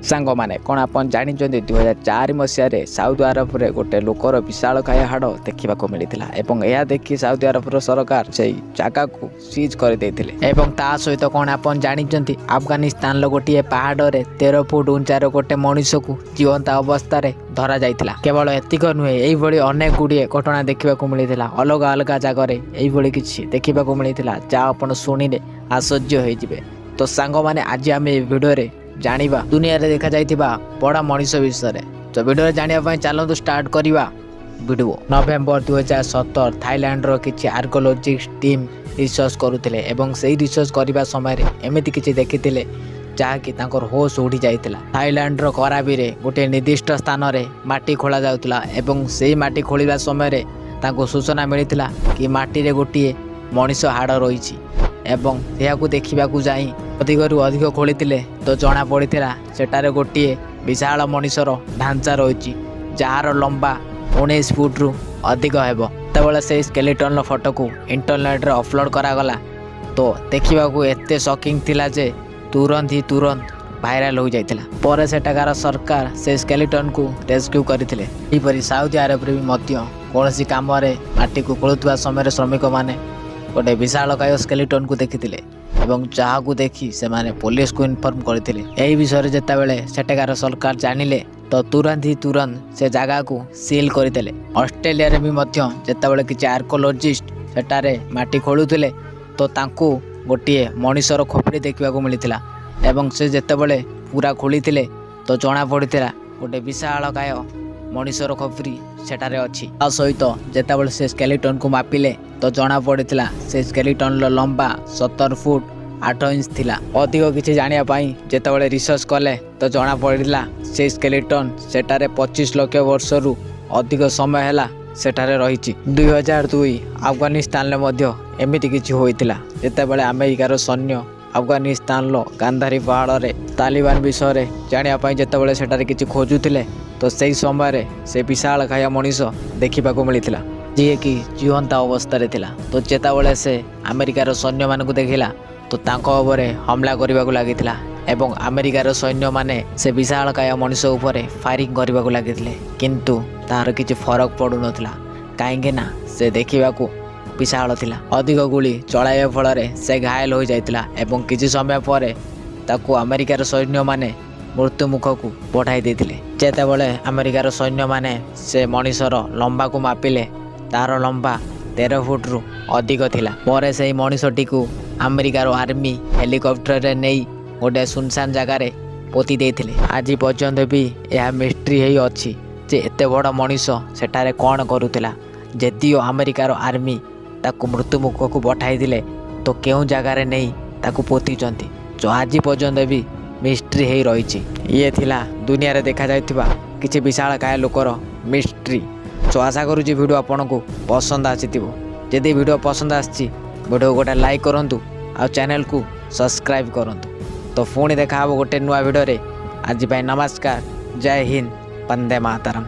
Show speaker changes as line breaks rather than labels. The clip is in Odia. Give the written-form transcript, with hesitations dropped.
ସାଙ୍ଗମାନେ, କ'ଣ ଆପଣ ଜାଣିଛନ୍ତି, 2004 ମସିହାରେ ସାଉଦି ଆରବରେ ଗୋଟେ ଲୋକର ବିଶାଳକାୟ ହାଡ଼ ଦେଖିବାକୁ ମିଳିଥିଲା ଏବଂ ଏହା ଦେଖି ସାଉଦି ଆରବର ସରକାର ସେଇ ଜାଗାକୁ ସିଜ୍ କରିଦେଇଥିଲେ। ଏବଂ ତା ସହିତ କ'ଣ ଆପଣ ଜାଣିଛନ୍ତି, ଆଫଗାନିସ୍ତାନର ଗୋଟିଏ ପାହାଡ଼ରେ 13 ଫୁଟ ଉଞ୍ଚାର ଗୋଟେ ମଣିଷକୁ ଜୀବନ୍ତା ଅବସ୍ଥାରେ ଧରାଯାଇଥିଲା? କେବଳ ଏତିକ ନୁହେଁ, ଏଇଭଳି ଅନେକ ଗୁଡ଼ିଏ ଘଟଣା ଦେଖିବାକୁ ମିଳିଥିଲା। ଅଲଗା ଅଲଗା ଜାଗାରେ ଏଇଭଳି କିଛି ଦେଖିବାକୁ ମିଳିଥିଲା, ଯାହା ଆପଣ ଶୁଣିଲେ ଆଶ୍ଚର୍ଯ୍ୟ ହେଇଯିବେ। ତ ସାଙ୍ଗମାନେ, ଆଜି ଆମେ ଏ ଭିଡ଼ିଓରେ ଜାଣିବା ଦୁନିଆରେ ଦେଖାଯାଇଥିବା ବଡ଼ ମଣିଷ ବିଷୟରେ। ତ ଭିଡ଼ିଓରେ ଜାଣିବା ପାଇଁ ଚାଲନ୍ତୁ ଷ୍ଟାର୍ଟ କରିବା ଭିଡ଼ିଓ। ନଭେମ୍ବର 2017, ଥାଇଲାଣ୍ଡର କିଛି ଆର୍କୋଲୋଜିଷ୍ଟ ଟିମ୍ ରିସର୍ଚ୍ଚ କରୁଥିଲେ ଏବଂ ସେଇ ରିସର୍ଚ୍ଚ କରିବା ସମୟରେ ଏମିତି କିଛି ଦେଖିଥିଲେ, ଯାହାକି ତାଙ୍କର ହୋସ୍ ଉଡ଼ି ଯାଇଥିଲା। ଥାଇଲାଣ୍ଡର କରାବିରେ ଗୋଟିଏ ନିର୍ଦ୍ଦିଷ୍ଟ ସ୍ଥାନରେ ମାଟି ଖୋଳା ଯାଉଥିଲା ଏବଂ ସେଇ ମାଟି ଖୋଳିବା ସମୟରେ ତାଙ୍କୁ ସୂଚନା ମିଳିଥିଲା କି ମାଟିରେ ଗୋଟିଏ ମଣିଷ ହାଡ଼ ରହିଛି। ଏବଂ ଏହାକୁ ଦେଖିବାକୁ ଯାଇ ଅଧିକରୁ ଅଧିକ ଖୋଳିଥିଲେ ତ ଜଣା ପଡ଼ିଥିଲା, ସେଠାରେ ଗୋଟିଏ ବିଶାଳ ମଣିଷର ଢାଞ୍ଚା ରହିଛି, ଯାହାର ଲମ୍ବା 19 ଫୁଟରୁ ଅଧିକ ହେବ। ଯେତେବେଳେ ସେଇ ସ୍କେଲିଟନର ଫଟୋକୁ ଇଣ୍ଟରନେଟରେ ଅପଲୋଡ଼ କରାଗଲା, ତ ଦେଖିବାକୁ ଏତେ ସକିଂ ଥିଲା ଯେ ତୁରନ୍ତ ହିଁ ତୁରନ୍ତ ଭାଇରାଲ ହୋଇଯାଇଥିଲା। ପରେ ସେଠାକାର ସରକାର ସେ ସ୍କେଲିଟନକୁ ରେସ୍କ୍ୟୁ କରିଥିଲେ। ଏହିପରି ସାଉଦି ଆରବରେ ବି ମଧ୍ୟ କୌଣସି କାମରେ ମାଟିକୁ ଖୋଳୁଥିବା ସମୟରେ ଶ୍ରମିକମାନେ ଗୋଟେ ବିଶାଳକାୟ ସ୍କେଲିଟନକୁ ଦେଖିଥିଲେ ଏବଂ ଯାହାକୁ ଦେଖି ସେମାନେ ପୋଲିସକୁ ଇନଫର୍ମ କରିଥିଲେ। ଏହି ବିଷୟରେ ଯେତେବେଳେ ସେଠାକାର ସରକାର ଜାଣିଲେ, ତ ତୁରନ୍ତ ହିଁ ତୁରନ୍ତ ସେ ଜାଗାକୁ ସିଲ୍ କରିଦେଲେ। ଅଷ୍ଟ୍ରେଲିଆରେ ବି ମଧ୍ୟ ଯେତେବେଳେ କିଛି ଆର୍କୋଲୋଜିଷ୍ଟ ସେଠାରେ ମାଟି ଖୋଳୁଥିଲେ, ତ ତାଙ୍କୁ ଗୋଟିଏ ମଣିଷର ଖୋପଡ଼ି ଦେଖିବାକୁ ମିଳିଥିଲା ଏବଂ ସେ ଯେତେବେଳେ ପୁରା ଖୋଳିଥିଲେ, ତ ଜଣା ପଡ଼ିଥିଲା ଗୋଟେ ବିଶାଳକାୟ ମଣିଷର ଖୋପଡ଼ି ସେଠାରେ ଅଛି। ତା ସହିତ ଯେତେବେଳେ ସେ ସ୍କେଲିଟନକୁ ମାପିଲେ, ତ ଜଣା ପଡ଼ିଥିଲା ସେ ସ୍କେଲିଟନର ଲମ୍ବା 17 ଫୁଟ 8 ଇଞ୍ଚ ଥିଲା। ଅଧିକ କିଛି ଜାଣିବା ପାଇଁ ଯେତେବେଳେ ରିସର୍ଚ୍ଚ କଲେ, ତ ଜଣା ପଡ଼ିଲା ସେ ସ୍କେଲିଟନ ସେଠାରେ 25 ଲକ୍ଷ ବର୍ଷରୁ ଅଧିକ ସମୟ ହେଲା ସେଠାରେ ରହିଛି। 2002 ଆଫଗାନିସ୍ତାନରେ ମଧ୍ୟ ଏମିତି କିଛି ହୋଇଥିଲା। ଯେତେବେଳେ ଆମେରିକାର ସୈନ୍ୟ ଆଫଗାନିସ୍ତାନର ଗାନ୍ଧାରୀ ପାହାଡ଼ରେ ତାଲିବାନ ବିଷୟରେ ଜାଣିବା ପାଇଁ ଯେତେବେଳେ ସେଠାରେ କିଛି ଖୋଜୁଥିଲେ, ତ ସେହି ସମୟରେ ସେ ବିଶାଳକାୟ ମଣିଷ ଦେଖିବାକୁ ମିଳିଥିଲା, ଯିଏକି ଜୀବନ୍ତା ଅବସ୍ଥାରେ ଥିଲା। ତ ଯେତେବେଳେ ସେ ଆମେରିକାର ସୈନ୍ୟମାନଙ୍କୁ ଦେଖିଲା, ତ ତାଙ୍କ ଉପରେ ହମଲା କରିବାକୁ ଲାଗିଥିଲା ଏବଂ ଆମେରିକାର ସୈନ୍ୟମାନେ ସେ ବିଶାଳକାୟ ମଣିଷ ଉପରେ ଫାୟାରିଂ କରିବାକୁ ଲାଗିଥିଲେ। କିନ୍ତୁ ତାହାର କିଛି ଫରକ ପଡ଼ୁନଥିଲା, କାହିଁକି ନା ସେ ଦେଖିବାକୁ ବିଶାଳ ଥିଲା। ଅଧିକ ଗୁଳି ଚଳାଇବା ଫଳରେ ସେ ଘାୟଲ ହୋଇଯାଇଥିଲା ଏବଂ କିଛି ସମୟ ପରେ ତାକୁ ଆମେରିକାର ସୈନ୍ୟମାନେ ମୃତ୍ୟୁ ମୁଖକୁ ପଠାଇ ଦେଇଥିଲେ। ଯେତେବେଳେ ଆମେରିକାର ସୈନ୍ୟମାନେ ସେ ମଣିଷର ଲମ୍ବାକୁ ମାପିଲେ, ତାର ଲମ୍ବା 13 ଫୁଟରୁ ଅଧିକ ଥିଲା। ପରେ ସେହି ମଣିଷଟିକୁ ଆମେରିକାର ଆର୍ମି ହେଲିକପ୍ଟରରେ ନେଇ ଗୋଟେ ସୁନସାନ ଜାଗାରେ ପୋତି ଦେଇଥିଲେ। ଆଜି ପର୍ଯ୍ୟନ୍ତ ବି ଏହା ମିଷ୍ଟ୍ରି ହେଇ ଅଛି ଯେ ଏତେ ବଡ଼ ମଣିଷ ସେଠାରେ କ'ଣ କରୁଥିଲା। ଯଦିଓ ଆମେରିକାର ଆର୍ମି ତାକୁ ମୃତ୍ୟୁ ମୁଖକୁ ପଠାଇଥିଲେ, ତ କେଉଁ ଜାଗାରେ ନେଇ ତାକୁ ପୋତିଛନ୍ତି, ତ ଆଜି ପର୍ଯ୍ୟନ୍ତ ବି ମିଷ୍ଟ୍ରି ହେଇ ରହିଛି। ଇଏ ଥିଲା ଦୁନିଆରେ ଦେଖାଯାଇଥିବା କିଛି ବିଶାଳକାୟ ଲୋକର ମିଷ୍ଟ୍ରି। ସୋ ଆଶା କରୁଛି ଭିଡ଼ିଓ ଆପଣଙ୍କୁ ପସନ୍ଦ ଆସିଥିବ। ଯଦି ଭିଡ଼ିଓ ପସନ୍ଦ ଆସିଛି, ଭିଡ଼ିଓ ଗୋଟେ ଲାଇକ୍ କରନ୍ତୁ ଆଉ ଚ୍ୟାନେଲକୁ ସବସ୍କ୍ରାଇବ୍ କରନ୍ତୁ। ତ ପୁଣି ଦେଖା ହେବ ଗୋଟେ ନୂଆ ଭିଡ଼ିଓରେ। ଆଜି ପାଇଁ ନମସ୍କାର। ଜୟ ହିନ୍ଦ, ବନ୍ଦେ ମାତରମ୍।